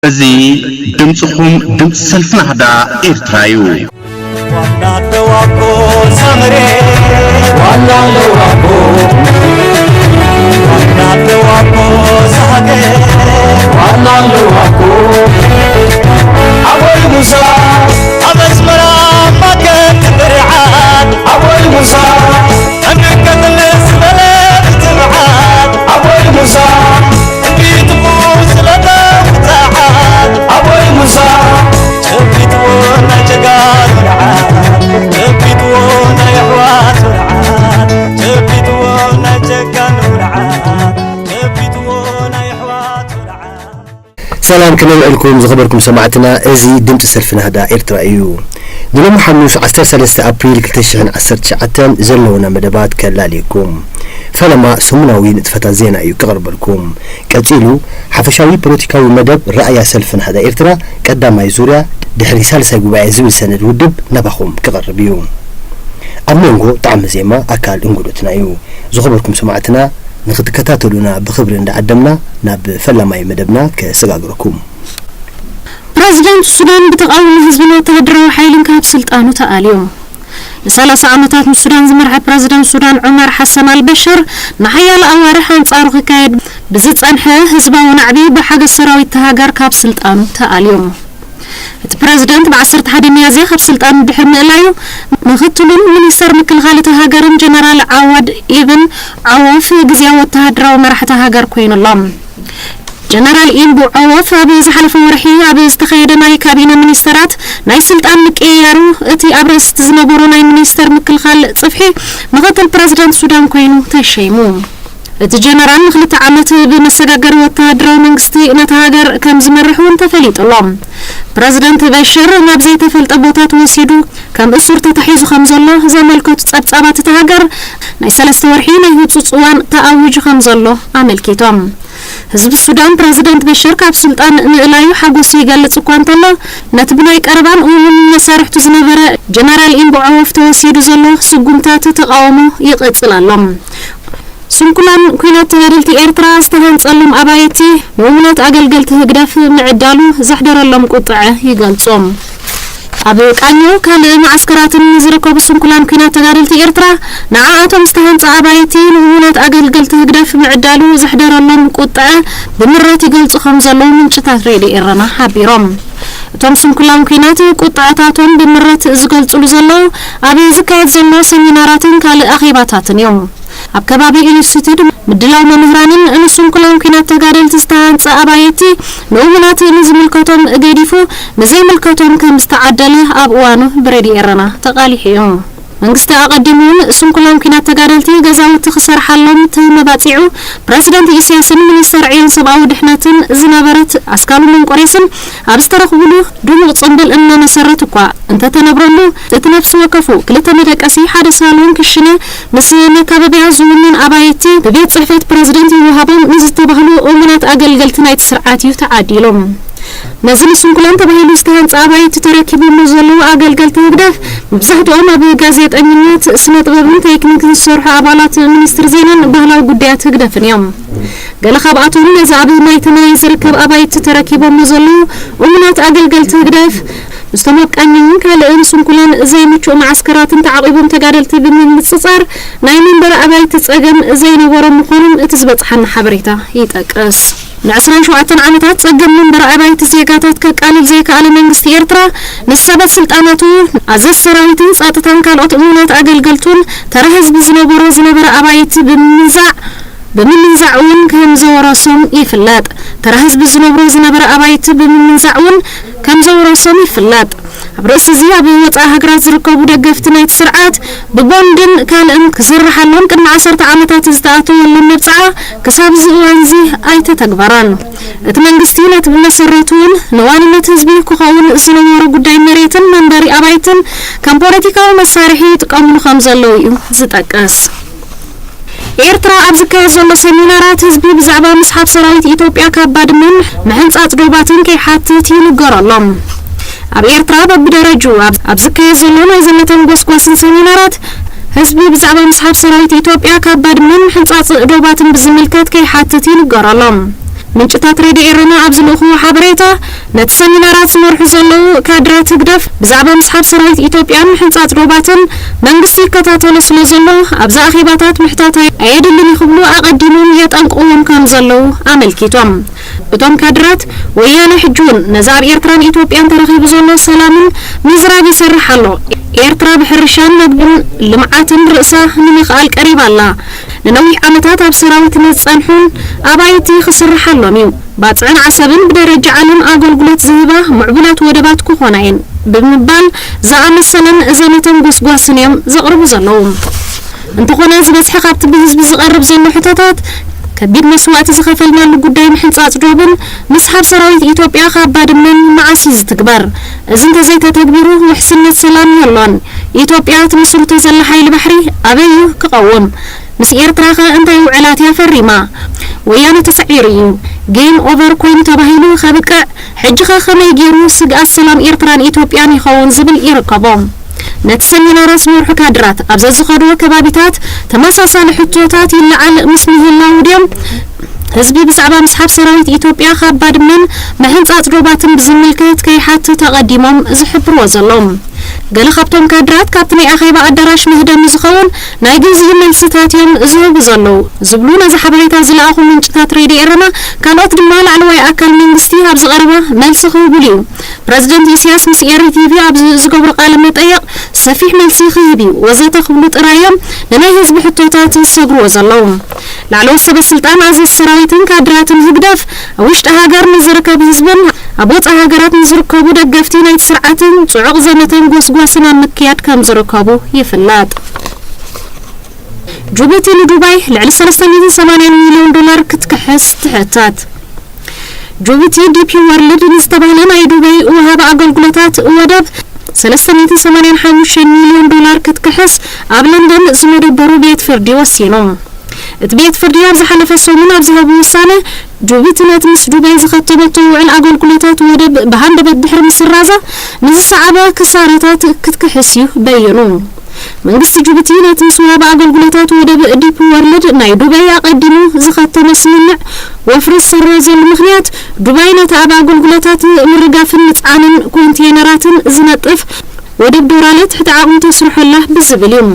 እዚ ድምፅኹም፣ ድምፂ ሰልፊ ናህዳ ኤርትራ እዩ። ዋና ኣለዋ እኮ ሳምሬ፣ ዋና ኣለዋ እኮ፣ ዋና ኣለዋ እኮ ሳገ፣ ዋና ኣለዋ እኮ። ኣቦይ ሙሳ ኣብ ኣስመራ ማከት ብርዓት፣ ኣቦይ ሙሳ ኣንከትል ዝበለ ትብዓት፣ ኣቦይ ሙሳ ቢትሙ ስለተ ውጽዓት፣ ኣቦይ ሙሳ ጨቢጥዎ ናይ ጀጋኑ ርዓት፣ ጨቢጥዎ ናይ ኣሕዋቱ ርዓት፣ ጨቢጥዎ ናይ ጀጋኑ ርዓት፣ ጨቢጥዎ ናይ ኣሕዋቱ ርዓት። ሰላም ክነብዕልኩም ዝኸበርኩም ሰማዕትና፣ እዚ ድምፂ ሰልፊ ናህዳ ኤርትራ እዩ። ንሎሚ ሓሙስ ዓሰርተ ሰለስተ ኣፕሪል ክልተ ሽሕን ዓሰርተ ትሽዓተን ዘለውና መደባት ከላልየኩም። ፈለማ ሰሙናዊ ንጥፈታት ዜና እዩ ክቐርበልኩም። ቀጺሉ ሓፈሻዊ ፖለቲካዊ መደብ ራእያ ሰልፊ ናህዳ ኤርትራ ቀዳማይ ዙርያ ድሕሪ ሳልሳይ ጉባኤ ዝብል ሰነድ ውድብ ናባኹም ክቐርብ እዩ። ኣብ መንጎ ጣዕሚ ዜማ ኣካል እንግዶትና እዩ። ዝኸበርኩም ሰማዕትና ንኽትከታተሉና ብኽብሪ እንዳዓደምና ናብ ፈላማይ መደብና ከሰጋግረኩም። ፕረዚደንት ሱዳን ብተቓውሞ ህዝብን ወተሃደራዊ ሓይልን ካብ ስልጣኑ ተኣልዩ። ንሰላሳ ዓመታት ንሱዳን ዝመርሐ ፕረዚደንት ሱዳን ዑመር ሓሰን ኣልበሽር ንሓያሎ ኣዋርሕ ኣንጻሩ ክካየድ ብዝጸንሐ ህዝባዊ ናዕቢ ብሓገዝ ሰራዊት እታ ሃገር ካብ ስልጣኑ ተኣልዩ። እቲ ፕረዚደንት ብ ዓሰርተ ሓደ ሚያዝያ ካብ ስልጣኑ ድሕሪ ምእላዩ፣ ምኽትሉን ሚኒስተር ምክልኻል እታ ሃገርን ጀነራል ዓዋድ ኢብን ዓዎፍ ግዝያዊ ወተሃደራዊ መራሒ እታ ሃገር ኮይኑ ኣሎ። ጀነራል ኢምቡ ዓዎፍ ኣብ ዝሓለፈ ወርሒ ኣብ ዝተኻየደ ናይ ካቢነ ሚኒስተራት ናይ ስልጣን ምቅይያሩ፣ እቲ ኣብ ርእሲ እቲ ዝነበሮ ናይ ሚኒስተር ምክልኻል ጽፍሒ ምኽትል ፕረዚደንት ሱዳን ኮይኑ ተሸይሙ። እቲ ጀነራል ንክልተ ዓመት ብመሰጋገሪ ወተሃደራዊ መንግስቲ ነታ ሃገር ከም ዝመርሕ እውን ተፈሊጡ ኣሎ። ፕረዚደንት በሽር ናብ ዘይተፈልጠ ቦታ ተወሲዱ ከም እሱር ተታሒዙ ከም ዘሎ ዘመልከቱ ጸብጻባት እታ ሃገር፣ ናይ ሰለስተ ወርሒ ናይ ህጹጽ እዋን ተኣዊጁ ከም ዘሎ ኣመልኪቶም። ህዝቢ ሱዳን ፕረዚደንት በሽር ካብ ስልጣን ምእላዩ ሓጎሱ ይገልጽ እኳ እንተሎ፣ ነቲ ብናይ ቀረባን እውን መሳርሕቱ ዝነበረ ጀነራል ኢምቡ ዓወፍ ተወሲዱ ዘሎ ስጉምታት ተቓውሞ ይቕጽል ኣሎ። ስንኩላን ኲናት ተጋደልቲ ኤርትራ ዝተሃንጸሎም ኣባይቲ ንእሙናት ኣገልገልቲ ህግደፍ ምዕዳሉ ዘሕደረሎም ቁጥዐ ይገልጹ። ኣብ ቃኘው ካልእ መዓስከራትን ዝርከቡ ስንኩላን ኲናት ተጋደልቲ ኤርትራ፣ ንዓኣቶም ዝተሃንጸ ኣባይቲ ንእሙናት ኣገልገልቲ ህግደፍ ምዕዳሉ ዘሕደረሎም ቁጥዐ ብምሬት ይገልጹ ከም ዘለዉ ምንጭታት ሬድዮ ኤረና ሓቢሮም። እቶም ስንኩላን ኲናት ቁጥዐታቶም ብምሬት ዝገልጹሉ ዘለዉ፣ ኣብ ዝካየድ ዘሎ ሰሚናራትን ካልእ ኣኼባታትን እዩ። ኣብ ከባቢ ኢንስቲትዩት ምድላው መምህራንን ንስንኩላን ኲናት ተጋደልቲ ዝተሃንጸ ኣባይቲ ንእሙናት ንዝምልከቶም ገዲፉ ንዘይምልከቶም ከም ዝተዓደለ ኣብ እዋኑ ብሬድዮ ኤረና ተቓሊሑ እዩ። መንግስቲ ኣቐዲሙ እውን ስንኩላን ኲናት ተጋደልቲ ገዛውቲ ክሰርሓሎም ተመባጺዑ፣ ፕረዚደንት ኢሳያስን ሚኒስተር ዕዮን ሰብኣዊ ድሕነትን ዝነበረት ኣስካሉ መንቆሬስን ኣብ ዝተረኽቡሉ ድሙቕ ጽምብል እናመሰረት እኳ እንተተነብረሉ፣ እቲ ነፍሲ ወከፉ ክልተ መደቀሲ፣ ሓደ ሳሎን ክሽነ ምስ መካበቢያ ዝውንን ኣባይቲ ብቤት ጽሕፈት ፕረዚደንት ይወሃቦም ንዝተባህሉ እሙናት ኣገልገልቲ ናይቲ ስርዓት እዩ ተዓዲሉ። ነዚ ንስንኩላን ተባሂሉ ዝተሃንጸ ኣባይቲ ተረኪቦሞ ዘለዉ ኣገልገልቲ ህግደፍ፣ መብዛሕትኦም ኣብ ጋዜጠኝነት፣ ስነ ጥበብን ቴክኒክን ዝሰርሑ ኣባላት ሚኒስትሪ ዜናን ባህላዊ ጉዳያት ህግደፍን እዮም። ገለ ካብኣቶም ነዚ ኣብ ማይተመናይ ዝርከብ ኣባይቲ ተረኪቦሞ ዘለዉ እሙናት ኣገልገልቲ ህግደፍ፣ ምስቶም ኣብ ቃኘውን ካልእን ስንኩላን ዘይምቹእ መዓስከራትን ተዓቒቦም ተጋደልቲ ብምንጽጻር፣ ናይ መንበሪ ኣባይቲ ጸገም ዘይነበሮም ምዃኖም እቲ ዝበጽሓና ሓበሬታ ይጠቅስ። ንዕስራን ሸውዓተን ዓመታት ጸገም መንበሪ ኣባይቲ ዜጋታት ከቃልል ዘይከኣለ መንግስቲ ኤርትራ፣ ንሰበ ስልጣናቱ፣ ኣዘዝቲ ሰራዊትን ጸጥታን ካልኦት እሙናት ኣገልገልቱን ተራ ህዝቢ ዝነበሮ ዝነበረ ኣባይቲ ብምምንዛዕ፣ ብምምንዛዕ እውን ከም ዘወረሶም ይፍለጥ። ተራ ህዝቢ ዝነብሮ ዝነበረ ኣባይቲ ብምምንዛዕ እውን ከም ዘወረሶም ይፍለጥ። ኣብ ርእሲ እዚ፣ ኣብ ወጻኢ ሃገራት ዝርከቡ ደገፍቲ ናይቲ ስርዓት ብቦንድን ካልእን ክስርሓሎም ቅድሚ ዓሰርተ ዓመታት ዝተኣተወሎም መብጽዓ ክሳብ እዚ እዋን እዚ ኣይተተግበረን። እቲ መንግስቲ ነቲ ብመሰረቱ እውን ንዋንነት ህዝቢ ክኸውን ዝነበሮ ጉዳይ መሬትን መንበሪ ኣባይትን ከም ፖለቲካዊ መሳርሒ ይጥቀምሉ ከም ዘለዉ እዩ ዝጠቅስ። ኤርትራ ኣብ ዝካየድ ዘሎ ሰሚናራት ህዝቢ ብዛዕባ ምስሓብ ሰራዊት ኢትዮጵያ ካብ ባድመን ምሕንጻጽ ዶባትን ከይሓትት ይንገረሎም። ኣብ ኤርትራ በብደረጅኡ ኣብ፣ ኣብ ዝካየድ ዘሎ ናይ ዘመተን ጎስጓስን ሰሚናራት ህዝቢ ብዛዕባ ምስሓብ ሰራዊት ኢትዮጵያ ካብ ባድመን ምሕንጻጽ ዶባትን ብዝምልከት ከይሓትት ይንገረሎም። ምንጭታት ሬድዮ ኤረና ኣብ ዝልእኽዎ ሓበሬታ፣ ነቲ ሰሚናራት ዝመርሑ ዘለዉ ካድራት ህግደፍ ብዛዕባ ምስሓብ ሰራዊት ኢትዮጵያን ምሕንጻጽ ዶባትን መንግስቲ ይከታተሎ ስለ ዘሎ፣ ኣብዚ ኣኼባታት ምሕታት ኣየድልን እዩ ክብሉ ኣቐዲሞም የጠንቅቕዎም ከም ዘለዉ ኣመልኪቶም። እቶም ካድራት፣ ወያነ ሕጂ እውን ነዚ ኣብ ኤርትራን ኢትዮጵያን ተረኺቡ ዘሎ ሰላምን ምዝራብ ይሰርሕ ኣሎ። ኤርትራ ብሕርሻን መግብን ልምዓትን ርእሳ ንምኽኣል ቀሪባ ኣላ። ንነዊሕ ዓመታት ኣብ ሰራዊት ንዝጸንሑን ኣባይቲ ክስርሓሎም እዩ። ባጽዕን ዓሰብን ብደረጃ ዓለም ኣገልግሎት ዝህባ ምዕቡላት ወደባት ክኾና እየን ብምባል ዝኣመሰለን ዘመተን ጎስጓስን እዮም ዘቕርቡ ዘለዉ። እንተኾነ፣ ዝበዝሐ ካብቲ ብህዝቢ ዝቐርብ ዘሎ ሕቶታት፣ ከቢድ መስዋእቲ ዝኸፈልናሉ ጉዳይ ምሕንጻጽ ዶብን ምስሓብ ሰራዊት ኢትዮጵያ ካብ ባድመን መዓስ እዩ ዝትግበር? እዚ እንተዘይተተግቢሩ ውሕስነት ሰላም የሎን። ኢትዮጵያ ትምስርቶ ዘላ ሓይሊ ባሕሪ ኣበይ እዩ ክቐውም? ምስ ኤርትራ ኸ እንታይ ውዕላት እያ ፈሪማ? ወያነ ተሳዒሩ እዩ። ጌም ኦቨር ኮይኑ ተባሂሉ ከብቅዕ፣ ሕጂ ኸ ከመይ ገይሩ ስግኣት ሰላም ኤርትራን ኢትዮጵያን ይኸውን ዝብል ይርከቦ። ነቲ ሰሚናር ዝመርሑ ካድራት ኣብ ዘዝኸድዎ ከባቢታት ተመሳሳሊ ሕቶታት ይለዓል ምስ ምህላዉ ድዮም ህዝቢ ብዛዕባ ምስሓብ ሰራዊት ኢትዮጵያ ካብ ባድመን ምሕንጻጽ ዶባትን ብዝምልከት ከይሓትት ኣቐዲሞም ዝሕብርዎ ዘለዉ? ገለ ካብቶም ካድራት ካብቲ ናይ ኣኼባ ኣዳራሽ መህደሚ ዝኸውን ናይ ግዜኡ መልስታት እዮም ዝህቡ ዘለዉ ዝብሉ ነዚ ሓበሬታ ዝለኣኹ ምንጭታት ሬድዮ ኤረና፣ ካልኦት ድማ ላዕለዋይ ኣካል መንግስቲ ኣብ ዝቐረበ መልሲ ክህቡሉ እዩ። ፕረዚደንት ኢሳያስ ምስ ኤሪ ቲቪ ኣብ ዝ-፣ ዝገብሮ ቃለ መጠይቕ ሰፊሕ መልሲ ክህብ እዩ ወዘተ ክብሉ ጥራይ እዮም ንናይ ህዝቢ ሕቶታት ዝሰግርዎ ዘለዉ። ላዕለዎት ሰበ ስልጣን ኣዘዝቲ ሰራዊትን ካድራትን ህግደፍ ኣብ ውሽጢ ሃገር ንዝርከብ ህዝብን ኣብ ወጻኢ ሃገራት ንዝርከቡ ደገፍቲ ናይቲ ስርዓትን ጽዑቕ ዘመተን ጎስጓስን ኣብ ምክያድ ከም ዝርከቡ ይፍለጥ። ጅቡቲ ንዱባይ ልዕሊ ሰለስተ ሚእትን ሰማንያን ሚልዮን ዶላር ክትክሕስ ትሕተት። ጅቡቲ ዲፒ ወርልድ ንዝተባህለ ናይ ዱባይ ወሃቢ ኣገልግሎታት ወደብ ሰለስተ ሚእትን ሰማንያን ሓሙሽተን ሚልዮን ዶላር ክትክሕስ ኣብ ለንደን ዝመደበሩ ቤት ፍርዲ ወሲኑ። እቲ ቤት ፍርዲ ኣብ ዝሓለፈ ሰሙን ኣብ ዝሃቦ ውሳነ፣ ጅቡቲ ነቲ ምስ ዱባይ ዝኸተመቶ ውዕል ኣገልግሎታት ወደብ ብሃንደበት ድሕሪ ምስራዛ ንዝሰዓበ ክሳራታት ክትክሕስ እዩ በይኑ። መንግስቲ ጅቡቲ ነቲ ምስ ወሃቢ ኣገልግሎታት ወደብ ዲፕ ወርልድ ናይ ዱባይ ኣቐዲሙ ዝኸተመ ስምምዕ ወፍሪ ዝሰረዘሉ ምኽንያት፣ ዱባይ ነቲ ኣብ ኣገልግሎታት ምርጋፍን ምጽዓንን ኮንቴነራትን ዝነጥፍ ወደብ ዶራለ ትሕቲ ዓቕሚ ተስርሖ ኣላ ብዝብል እዩ።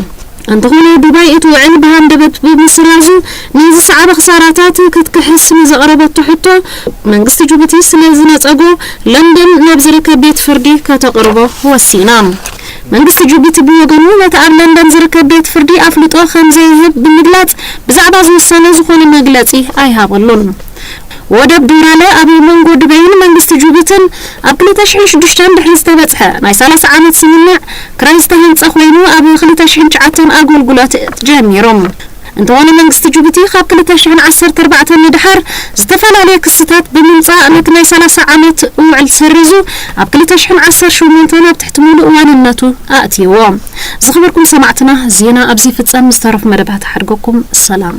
እንተኾነ፣ ዱባይ እቲ ውዕል ብሃንደበት ብምስራዙ ንዝሰዓበ ክሳራታት ክትክሕስ ንዘቕረበቶ ሕቶ መንግስቲ ጅቡቲ ስለ ዝነጸጎ፣ ለንደን ናብ ዝርከብ ቤት ፍርዲ ከተቕርቦ ወሲና። መንግስቲ ጅቡቲ ብወገኑ፣ ነቲ ኣብ ለንደን ዝርከብ ቤት ፍርዲ ኣፍልጦ ከም ዘይህብ ብምግላጽ፣ ብዛዕባ ዝውሳነ ዝኾነ መግለጺ ኣይሃበሉን። ወደብ ዱራለ ኣብ መንጎ ዱባይን መንግስቲ ጅቡትን ኣብ ክልተ ሽሕን ሽዱሽተን ድሕሪ ዝተበጽሐ ናይ ሰላሳ ዓመት ስምምዕ ክራይ ዝተሃንጸ ኮይኑ፣ ኣብ ክልተ ሽሕን ትሽዓተን ኣገልግሎት ጀሚሩ። እንተኾነ፣ መንግስቲ ጅቡቲ ካብ ክልተ ሽሕን ዓሰርተ ኣርባዕተን ንድሓር ዝተፈላለየ ክስታት ብምምጻእ፣ ነቲ ናይ ሰላሳ ዓመት ውዕል ሰሪዙ፣ ኣብ ክልተ ሽሕን ዓሰርተ ሸሞንተን ኣብ ትሕቲ ምሉእ ዋንነቱ ኣእትይዎ። ዝኸበርኩም ሰማዕትና፣ ዜና ኣብዚ ይፍጸም። ዝተረፉ መደባት ሓድገኩም። ሰላም።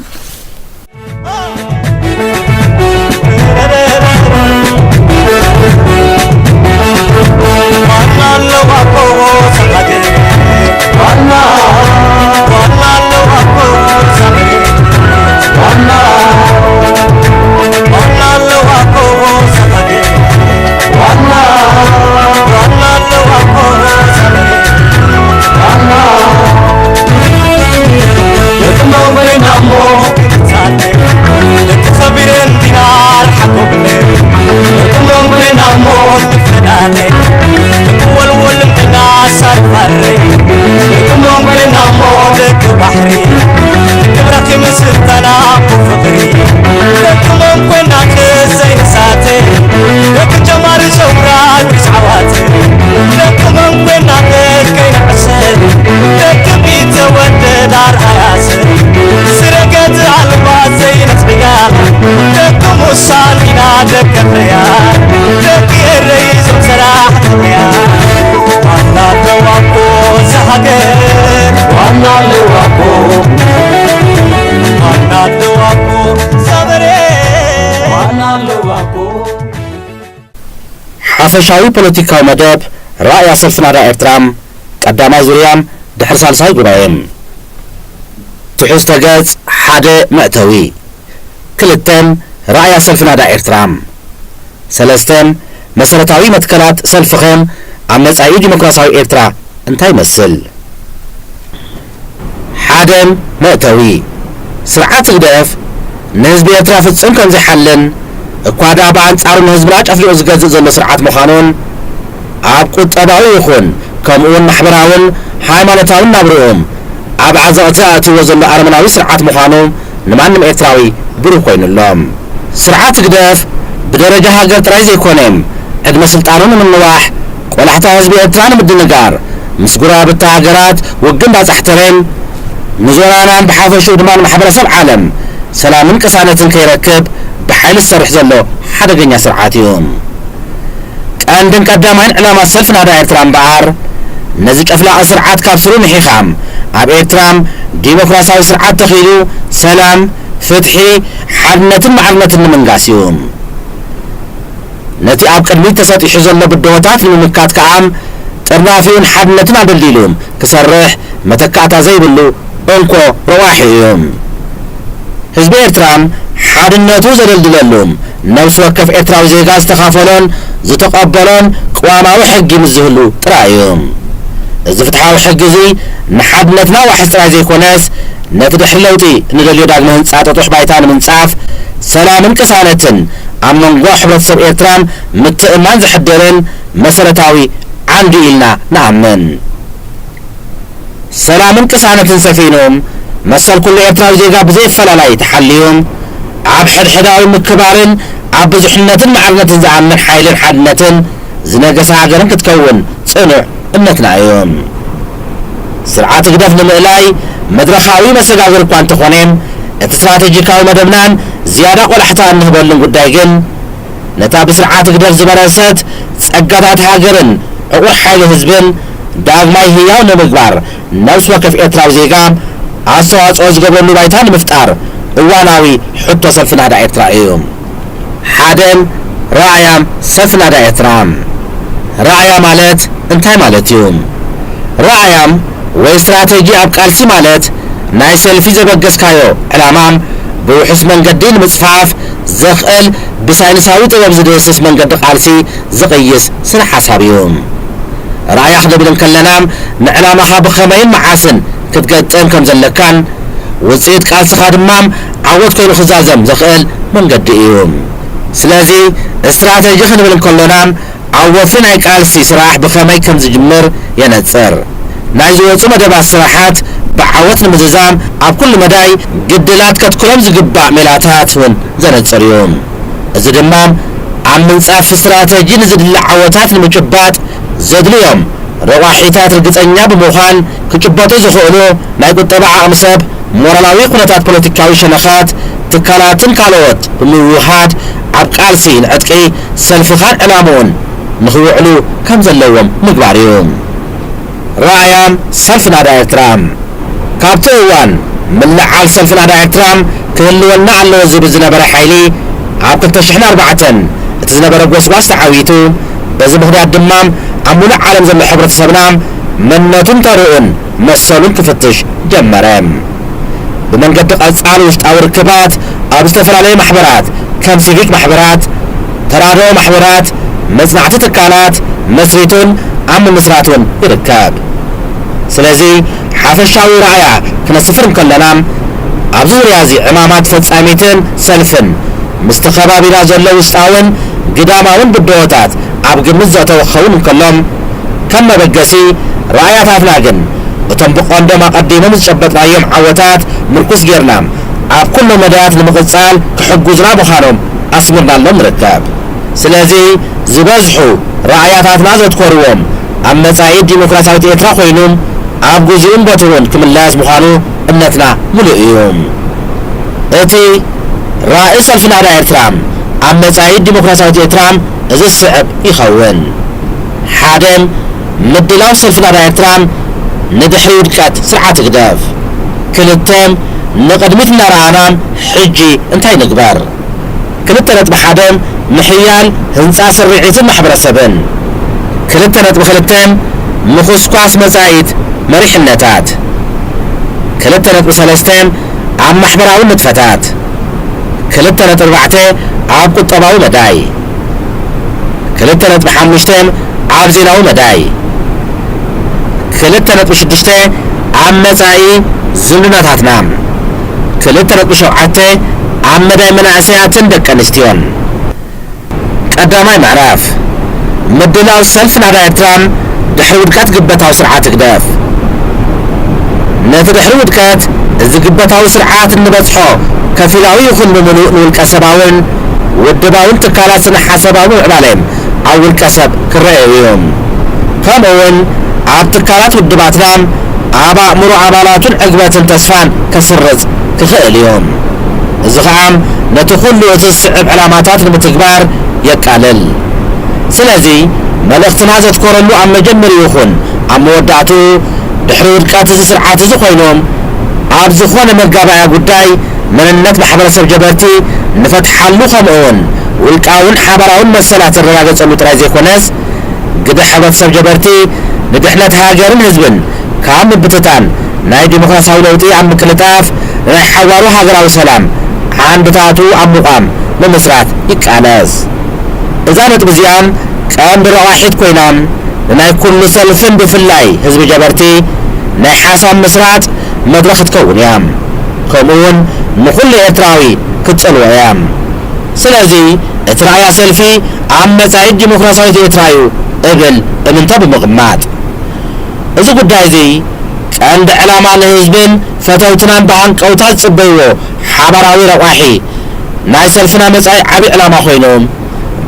ሓፈሻዊ ፖለቲካዊ መደብ፣ ራእያ ሰልፊ ናዳ ኤርትራ፣ ቀዳማይ ዙርያ፣ ድሕሪ ሳልሳይ ጉባኤ። ትሕዝቶ ገጽ ሓደ፣ መእተዊ። ክልተ፣ ራእያ ሰልፊ ናዳ ኤርትራ። ሰለስተ፣ መሰረታዊ መትከላት ሰልፍኸ ኣብ መጻኢ ዲሞክራሲያዊ ኤርትራ እንታይ ይመስል? ሓደ፣ መእተዊ። ስርዓት ህግደፍ ንህዝቢ ኤርትራ ፍጹም ከም ዘይሓልን፣ እኳ ደኣ ብኣንጻሩ ንህዝብና ጨፍሊቑ ዝገዝእ ዘሎ ስርዓት ምዃኑን፣ ኣብ ቁጠባዊ ይኹን ከምኡውን ማሕበራውን ሃይማኖታውን ናብርኦም ኣብ ዓዘቕቲ ኣእትዎ ዘሎ ኣረመናዊ ስርዓት ምዃኑ ንማንም ኤርትራዊ ብሩህ ኮይኑ ኣሎ። ስርዓት ህግደፍ ብደረጃ ሃገር ጥራይ ዘይኮነ፣ ዕድመ ስልጣኑ ንምንዋሕ፣ ቆላሕታ ህዝቢ ኤርትራ ንምድንጋር፣ ምስ ጎረባብቲ ሃገራት ውግእ እንዳጻሕተረ፣ ንዞናናን ብሓፈሽኡ ድማ ንማሕበረሰብ ዓለም ሰላምን ቅሳነትን ከይረክብ ብሓይሊ ዝሰርሕ ዘሎ ሓደገኛ ስርዓት እዩ። ቀንድን ቀዳማይን ዕላማ ሰልፊ ናዳ ኤርትራ እምበኣር፣ ነዚ ጨፍላቒ ስርዓት ካብ ስሩ ምሒኻም፣ ኣብ ኤርትራ ዲሞክራሲያዊ ስርዓት ተኺሉ ሰላም፣ ፍትሒ፣ ሓድነትን ማዕርነትን ንምንጋስ እዩ። ነቲ ኣብ ቅድሚት ተሰጢሑ ዘሎ ብድሆታት ንምምካት ከኣ ጥርናፊኡን ሓድነቱን ኣደልዲሉ ክሰርሕ መተካእታ ዘይብሉ እንኮ ረቋሒ እዩ። ህዝቢ ኤርትራ ሓድነቱ ዘደልድለሉ፣ ነብሲ ወከፍ ኤርትራዊ ዜጋ ዝተኻፈሎን ዝተቐበሎን ቅዋማዊ ሕጊ ምስ ዝህሉ ጥራይ እዩ። እዚ ፍትሓዊ ሕጊ እዚ ንሓድነትና ዋሕስ ጥራይ ዘይኮነስ፣ ነቲ ድሕሪ ለውጢ እንደልዮ ዳግመ ህንጻ ጥጡሕ ባይታ ንምንጻፍ፣ ሰላምን ቅሳነትን ኣብ መንጎ ሕብረተሰብ ኤርትራን ምትእምማን ዘሕድርን መሰረታዊ ዓንዲ ኢልና ንኣምን። ሰላምን ቅሳነትን ሰፊኑ፣ መሰል ኩሉ ኤርትራዊ ዜጋ ብዘይ ኣፈላላይ ተሓልዩ፣ ኣብ ሕድሕዳዊ ምክባርን ኣብ ብዙሕነትን ማዕርነትን ዝኣምን ሓይልን ሓድነትን ዝነገሰ ሃገርን ክትከውን ጽኑዕ እምነትና እዩ። ስርዓት ህግደፍ ንምእላይ መድረኻዊ መሰጋገሪ እኳ እንተኾነ፣ እቲ ስትራቴጂካዊ መደብናን ዝያዳ ቆላሕታ እንህበሉን ጉዳይ ግን፣ ነታ ብስርዓት ህግደፍ ዝበረሰት ጸጋታት ሃገርን ዕቑር ሓይሊ ህዝብን ዳግማይ ህያው ንምግባር፣ ነብሲ ወከፍ ኤርትራዊ ዜጋ ኣስተዋጽኦ ዝገብረሉ ባይታ ንምፍጣር እዋናዊ ሕቶ ሰልፊ ናህዳ ኤርትራ እዩ። ሓደ፣ ራእያ ሰልፊ ናህዳ ኤርትራ። ራእያ ማለት እንታይ ማለት እዩ? ራእያ ወይ ስትራተጂ ኣብ ቃልሲ ማለት፣ ናይ ሰልፊ ዘበገስካዮ ዕላማ ብውሑስ መንገዲ ንምጽፋፍ ዘኽእል፣ ብሳይንሳዊ ጥበብ ዝድህስስ መንገዲ ቃልሲ ዝቕይስ ስነ ሓሳብ እዩ። ራእያ ክንብል እንከለና፣ ንዕላማኻ ብኸመይን መዓስን ክትገጥም ከም ዘለካን፣ ውጽኢት ቃልስኻ ድማ ዓወት ኮይኑ ክዛዘም ዘኽእል መንገዲ እዩ። ስለዚ፣ ስትራተጂ ክንብል እንከሎና፣ ኣብ ወፍሪ ናይ ቃልሲ ስራሕ ብኸመይ ከም ዝጅምር የነጽር። ናይ ዝወጹ መደባት ስራሓት ብዓወት ንምዝዛም ኣብ ኩሉ መዳይ ግድላት ከትኩሮም ዝግባእ ሜላታት እውን ዘነጽር እዩ። እዚ ድማ ኣብ ምንጻፍ ስትራተጂ ንዝድለ ዓወታት ንምጭባጥ ዘድልዮም ረቋሒታት ርግጸኛ ብምዃን ክጭበጡ ዝኽእሉ ናይ ቁጠባ ዓቕሚ ሰብ፣ ሞራላዊ ኩነታት ፖለቲካዊ ሸነኻት፣ ትካላትን ካልኦት ብምውህሃድ ኣብ ቃልሲ ንዕጥቂ ሰልፍኻን ዕላምኡን ንኽውዕሉ ከም ዘለዎም ምግባር እዩ። ራእያ ሰልፊ ናዳ ኤርትራ። ካብቲ እዋን ምልዓል ሰልፊ ናዳ ኤርትራ ክህልወና ኣለዎ ዝብል ዝነበረ ሓይሊ ኣብ ክልተ ሽሕን ኣርባዕተን እቲ ዝነበረ ጎስጓስ ተዓዊቱ፣ በዚ ምኽንያት ድማ ኣብ ሙሉእ ዓለም ዘሎ ሕብረተሰብና መንነቱን ተርኡን መሰሉን ክፍትሽ ጀመረ። ብመንገዲ ቀጻሊ ውሽጣዊ ርክባት ኣብ ዝተፈላለዩ ማሕበራት ከም ሲቪክ ማሕበራት፣ ተራድኦ ማሕበራት፣ መጽናዕቲ ትካላት መስሪቱን ኣብ ምምስራቱን ይርከብ። ስለዚ ሓፈሻዊ ራእያ ክነስፍር እንከለና፣ ኣብዚ ዙርያ እዚ ዕማማት ፈጻሚትን ሰልፍን ምስቲ ከባቢና ዘሎ ውሽጣውን ግዳማውን ብድሆታት ኣብ ግምት ዘእተወ ክኸውን እንከሎ፣ ከም መበገሲ ራእያታትና ግን እቶም ብቐንዶም ኣቐዲሞም ዝጨበጥናዮም ዓወታት ምርኩስ ጌርና ኣብ ኩሉ መዳያት ንምቕጻል ክሕጉዙና ምዃኖም ኣስሚርናሎም ንርከብ። ስለዚ ዝበዝሑ ራእያታትና ዘትኮርዎም ኣብ መጻኢ ዲሞክራሲያዊት ኤርትራ ኮይኑ ኣብ ግዜኡን ቦትኡን ክምለስ ምዃኑ እምነትና ምሉእ እዩ። እቲ ራእይ ሰልፊ ናዳ ኤርትራ ኣብ መጻኢት ዲሞክራሲያዊት ኤርትራ እዚ ዝስዕብ ይኸውን። ሓደ፣ ምድላው ሰልፊ ናዳ ኤርትራ ንድሕሪ ውድቀት ስርዓት ህግደፍ። ክልተ፣ ንቕድሚት እናረኣና ሕጂ እንታይ ንግበር? ክልተ ነጥቢ ሓደ፣ ምሕያል ህንጻ ስርዒትን ማሕበረሰብን። ክልተ ነጥቢ ክልተ፣ ምኹስኳስ መጻኢት መሪሕነታት። ክልተ ነጥቢ ሰለስተ፣ ኣብ ማሕበራዊ ንጥፈታት። ክልተ ነጥቢ ኣርባዕተ ኣብ ቁጠባዊ መዳይ፣ ክልተ ነጥቢ ሓሙሽተ ኣብ ዜናዊ መዳይ፣ ክልተ ነጥቢ ሽዱሽተ ኣብ መጻኢ ዝምድናታትና፣ ክልተ ነጥቢ ሸውዓተ ኣብ መዳይ መናእሰያትን ደቂ ኣንስትዮን። ቀዳማይ ምዕራፍ፣ ምድላው ሰልፊ ናዳ ኤርትራን ድሕሪ ውድቀት ግበታዊ ስርዓት ህግደፍ። ነቲ ድሕሪ ውድቀት እዚ ግበታዊ ስርዓት እንበጽሖ ከፊላዊ ይኹን ብምሉእ ንውልቀ ሰባውን ውድባውን ትካላት ስነ ሓሳባዊ ምዕባለ ኣብ ውልቀ ሰብ ክረኣዩ እዮም። ከምኡውን ኣብ ትካላት ውድባትና ኣብ ኣእምሮ ኣባላቱን ዕግበትን ተስፋን ከስርጽ ክኽእል እዩ። እዚ ኸኣ ነቲ ኩሉ እቲ ዝስዕብ ዕላማታት ንምትግባር የቃልል። ስለዚ መልእኽትና ዘትኮረሉ ኣብ መጀመሪኡ ይኹን ኣብ መወዳእትኡ ድሕሪ ውድቀት እዚ ስርዓት እዚ ኮይኖም ኣብ ዝኾነ መጋባእያ ጉዳይ መንነት ማሕበረሰብ ጀበርቲ ንፈትሓሉ ከምኡውን ውልቃውን ሓባራውን መሰላት ዝረጋገጸሉ ጥራይ ዘይኮነስ ግደ ሕብረተሰብ ጀበርቲ ንድሕነት ሃገርን ህዝብን ካብ ምብትታን ናይ ዲሞክራሲያዊ ለውጢ ኣብ ምቅልጣፍ ንናይ ሓዋሩ ሃገራዊ ሰላም ዓንድታቱ ኣብ ምቋም ንምስራት ይቃለስ። እዛ ነጥቢ እዚኣ ቀንዲ ረቋሒት ኮይና ንናይ ኩሉ ሰልፍን ብፍላይ ህዝቢ ጀበርቲ ናይ ሓሳብ ምስራጥ መድረኽ ክትከውን እያ። ከምኡውን ንኹሉ ኤርትራዊ ክትጸልዎ እያ። ስለዚ እቲ ራእያ ሰልፊ ኣብ መጻኢት ዲሞክራሲያዊት ኤርትራ እዩ እብል እምንቶ ብምቕማጥ እዚ ጉዳይ እዚ ቀንዲ ዕላማ ንህዝብን ፈተውትናን ብሃንቀውታ ዝጽበይዎ ሓባራዊ ረቋሒ ናይ ሰልፍና መጻኢ ዓቢ ዕላማ ኮይኑ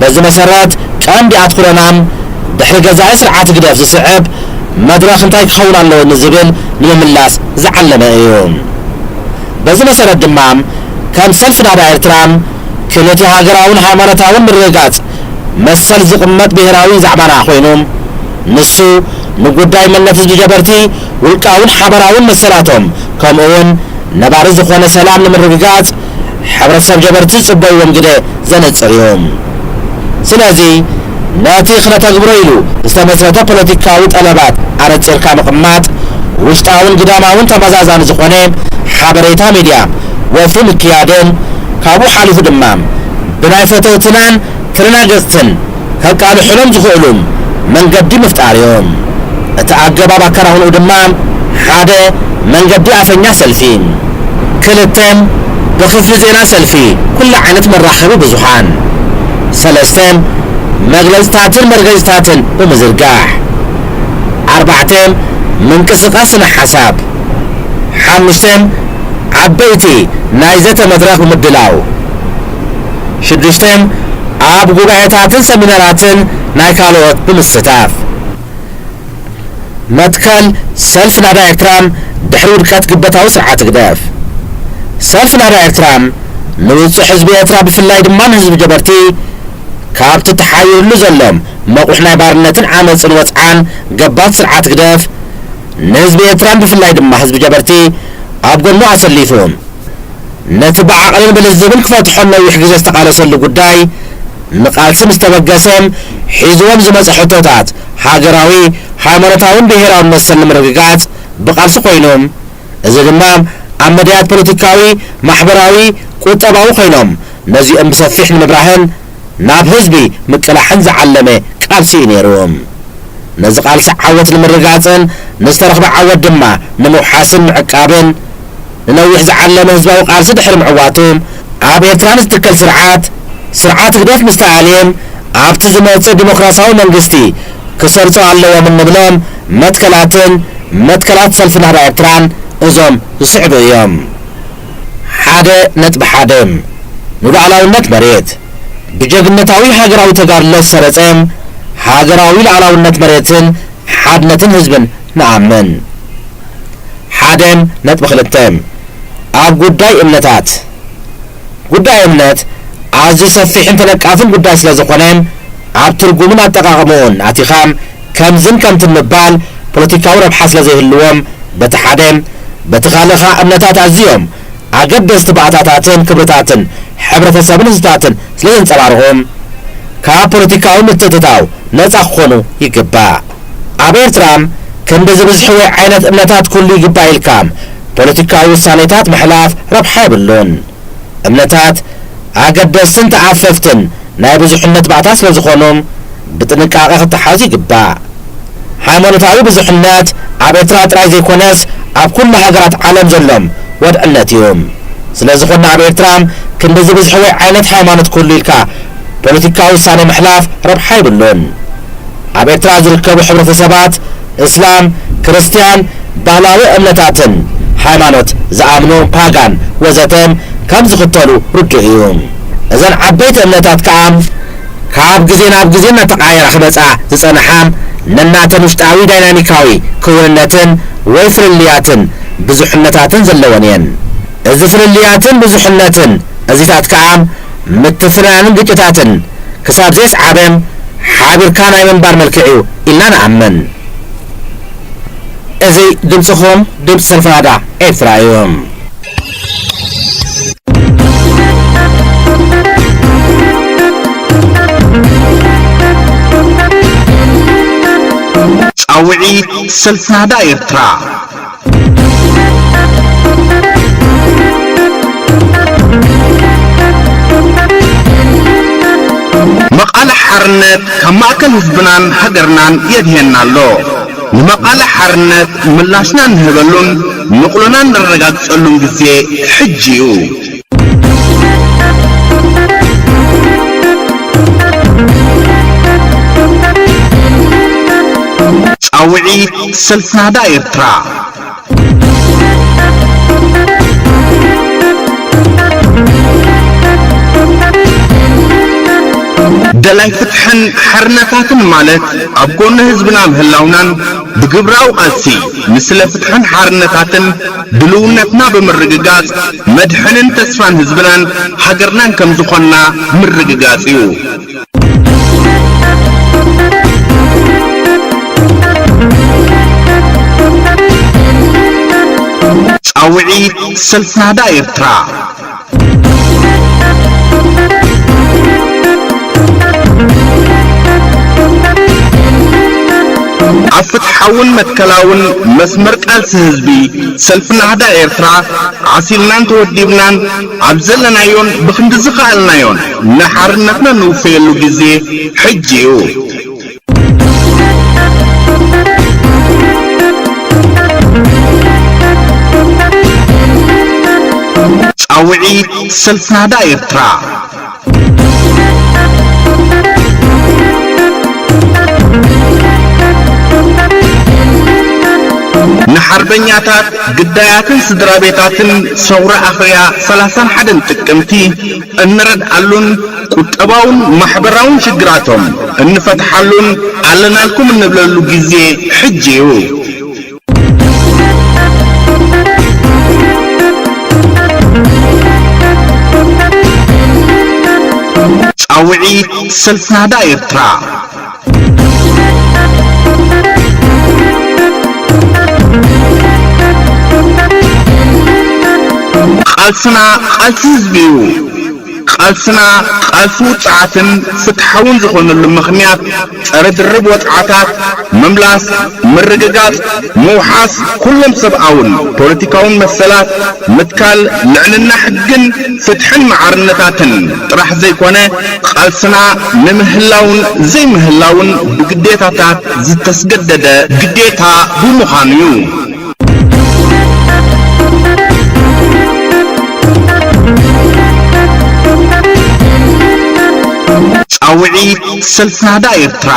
በዚ መሰረት ቀንዲ ኣትኩሮናም ድሕሪ ገዛኢ ስርዓት ህግደፍ ዝስዕብ መድረኽ እንታይ ክኸውን ኣለዎ ንዝብል ንምምላስ ዝዓለመ እዩ። በዚ መሰረት ድማ ከም ሰልፊ ናዳ ኤርትራ ክልተ ሃገራውን ሃይማኖታውን ምርግጋጽ መሰል ዝቕመጥ ብሄራዊ ዛዕባና ኮይኑ ንሱ ንጉዳይ መንነት ህዝቢ ጀበርቲ ውልቃውን ሓባራውን መሰላቶም ከምኡውን ነባሪ ዝኾነ ሰላም ንምርግጋጽ ሕብረተሰብ ጀበርቲ ዝጽበይዎም ግደ ዘነጽር እዩ። ስለዚ ነቲ ክነተግብሮ ኢሉ ዝተመስረተ ፖለቲካዊ ጠለባት ኣነጺርካ ምቕማጥ ውሽጣውን ግዳማውን ተመዛዛኒ ዝኾነ ሓበሬታ ሚድያ ወፍሪ ምክያድን ካብኡ ሓሊፉ ድማ ብናይ ፈተውትናን ተደናገጽትን ከቃልሑሎም ዝኽእሉ መንገዲ ምፍጣር እዩ። እቲ ኣገባብ ኣከናውንኡ ድማ ሓደ መንገዲ ኣፈኛ ሰልፊ፣ ክልተ ብክፍሊ ዜና ሰልፊ ኩሉ ዓይነት መራኸቢ ብዙሓን፣ ሰለስተ መግለጽታትን መርገጽታትን ብምዝርጋሕ፣ ኣርባዕተ ምንቅስቃስ ስነ ሓሳብ፣ ሓሙሽተ ዓበይቲ ናይ ዘተ መድረኽ ብምድላው፣ ሽዱሽተ ኣብ ጉባኤታትን ሰሚናራትን ናይ ካልኦት ብምስታፍ። መትከል ሰልፊ ናዳ ኤርትራ ድሕሪ ውድቀት ግበታዊ ስርዓት ህግደፍ። ሰልፊ ናዳ ኤርትራ ንውጹዕ ህዝቢ ኤርትራ ብፍላይ ድማ ንህዝቢ ጀበርቲ ካብቲ ተሓይሩሉ ዘሎ መቑሕ ናይ ባርነትን ዓመጽን ወጽዓን ገባቲ ስርዓት ህግደፍ ንህዝቢ ኤርትራን ብፍላይ ድማ ህዝቢ ጀበርቲ ኣብ ጎኑ ኣሰሊፉ ነቲ ብዓቕልን ብልዝብን ክፈትሖን ነዊሕ ግዜ ዝተቓለሰሉ ጉዳይ ንቓልሲ ምስ ተበገሰ ሒዝዎም ዝመጸ ሕቶታት ሃገራዊ፣ ሃይማኖታውን ብሄራውን መሰል ንምርግጋጽ ብቓልሲ ኮይኑ እዚ ድማ ኣብ መዳያት ፖለቲካዊ፣ ማሕበራዊ፣ ቁጠባዊ ኮይኖም ነዚኦም ብሰፊሕ ንምብራህን ናብ ህዝቢ ምቅላሕን ዝዓለመ ቃልሲ እዩ ነይሩ። ነዚ ቃልሲ ዓወት ንምርጋጽን ንዝተረኽበ ዓወት ድማ ንምውሓስን ምዕቃብን ንነዊሕ ዝዓለመ ህዝባዊ ቃልሲ ድሕሪ ምዕዋቱ ኣብ ኤርትራ ንዝትከል ስርዓት ስርዓት ህግደፍ ምስ ተኣልየ ኣብቲ ዝመጽእ ዲሞክራሲያዊ መንግስቲ ክሰርጹ ኣለዎም እንብሎም መትከላትን መትከላት ሰልፊ ናህዳ ኤርትራን እዞም ዝስዕቡ እዮም። ሓደ ነጥቢ ሓደ ንሉዓላውነት መሬት ብጀግንነታዊ ሃገራዊ ተጋድሎ ዝሰረጸ ሃገራዊ ሉዓላውነት መሬትን ሓድነትን ህዝብን ንኣምን። ሓደ ነጥቢ ክልተ ኣብ ጉዳይ እምነታት ጉዳይ እምነት ኣዝዩ ሰፊሕን ተነቃፍን ጉዳይ ስለ ዝኾነ ኣብ ትርጉምን ኣጠቓቕምኡን ኣቲኻ ከምዝን ከምትን ምባል ፖለቲካዊ ረብሓ ስለ ዘይህልዎም በቲ ሓደ በቲ ካልእ ኸኣ እምነታት ኣዝዮም ኣገደስቲ ባእታታትን ክብርታትን ሕብረተሰብን ህዝብታትን ስለ ዘንጸባርቑ ካብ ፖለቲካዊ ምትእትታው ነጻ ክኾኑ ይግባእ። ኣብ ኤርትራ ክንዲ ዝብዝሒ ወይ ዓይነት እምነታት ክህሉ ይግባእ ኢልካ ፖለቲካዊ ውሳኔታት ምሕላፍ ረብሓ የብሉን። እምነታት ኣገደስትን ተኣፈፍትን ናይ ብዙሕነት ባእታ ስለ ዝኾኑ ብጥንቃቐ ክተሓዙ ይግባእ። ሃይማኖታዊ ብዙሕነት ኣብ ኤርትራ ጥራይ ዘይኮነስ ኣብ ኩሉ ሃገራት ዓለም ዘሎም ወድዕነት እዩ። ስለ ዝኾነ ኣብ ኤርትራ ክንዲ ዝብዝሕ ወይ ዓይነት ሃይማኖት ክህሉ ኢልካ ፖለቲካዊ ውሳነ ምሕላፍ ረብሓ የብሉን። ኣብ ኤርትራ ዝርከቡ ሕብረተሰባት እስላም፣ ክርስትያን፣ ባህላዊ እምነታትን ሃይማኖት ዝኣምኑ ፓጋን ወዘተ ከም ዝኽተሉ ርዱእ እዩ። እዘን ዓበይቲ እምነታት ከኣ ካብ ግዜ ናብ ግዜ እናተቐያየራ ክመጻ ዝጸንሓ ነናተን ውሽጣዊ ዳይናሚካዊ ክውንነትን ወይ ፍልልያትን ብዙሕነታትን ዘለወን እየን። እዚ ፍልልያትን ብዙሕነትን እዚታት ከኣ ምትፍናንን ግጭታትን ክሳብ ዘየስዓበ ሓቢርካ ናይ ምንባር መልክዕ እዩ ኢልና ንኣምን። እዚ ድምፅኹም ድምፂ ሰልፊ ናዳ ኤርትራ እዩ። ጻውዒት ሰልፊ ናዳ ኤርትራ። መቓልሕ ሓርነት ካብ ማእከል ህዝብናን ሃገርናን የድህየና ኣሎ። ንመቓልሕ ሓርነት ምላሽና እንህበሉን ንቕሎና እነረጋግጸሉን ግዜ ሕጂ እዩ። ጻውዒት ሰልፊ ናህዳ ኤርትራ። ደላይ ፍትሕን ሓርነታትን ማለት ኣብ ጎኒ ህዝብና ምህላውናን ብግብራዊ ቃልሲ ንስለ ፍትሕን ሓርነታትን ድልውነትና ብምርግጋጽ መድሕንን ተስፋን ህዝብናን ሃገርናን ከም ዝኾንና ምርግጋጽ እዩ። ጻውዒት ሰልፊ ናህዳ ኤርትራ። ኣብ ፍትሓውን መትከላውን መስመር ቃልሲ ህዝቢ ሰልፊ ናህዳ ኤርትራ ዓሲልናን ተወዲብናን ኣብ ዘለናዮን ብኽንዲ ዝኸኣልናዮን ንሓርነትና ንውፈየሉ ግዜ ሕጂ እዩ። ጻውዒት ሰልፊ ናህዳ ኤርትራ። ንሓርበኛታት፣ ግዳያትን ስድራ ቤታትን ሰውራ ኣኽርያ ሰላሳን ሓደን ጥቅምቲ እንረድኣሉን ቁጠባውን ማሕበራውን ሽግራቶም እንፈትሓሉን ኣለናልኩም እንብለሉ ግዜ ሕጂ እዩ። ጻውዒት ሰልፊ ናህዳ ኤርትራ። ቃልስና ቃልሲ ህዝቢ እዩ። ቃልስና ቃልሲ ውጽዓትን ፍትሓውን ዝኾነሉ ምኽንያት ጸረ ድርብ ወጽዓታት፣ ምምላስ፣ ምርግጋጽ፣ ምውሓስ ኩሎም ሰብኣውን ፖለቲካውን መሰላት፣ ምትካል ልዕልና ሕግን ፍትሕን ማዕርነታትን ጥራሕ ዘይኮነ፣ ቃልስና ንምህላውን ዘይምህላውን ብግዴታታት ዝተስገደደ ግዴታ ብምዃኑ እዩ። ጻውዒት ሰልፊ ናህዳ ኤርትራ።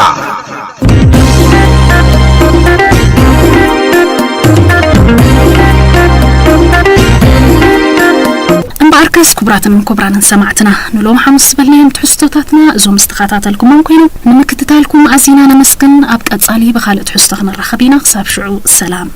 እምበኣርከስ ክቡራትን ክቡራንን ሰማዕትና፣ ንሎም ሓሙስ ዝበልናዮም ትሕዝቶታትና እዞም ዝተኸታተልኩሞም ኮይኖም፣ ንምክትታልኩም ኣዚና ነመስግን። ኣብ ቀጻሊ ብኻልእ ትሕዝቶ ክንራኸብ ኢና። ክሳብ ሽዑ ሰላም።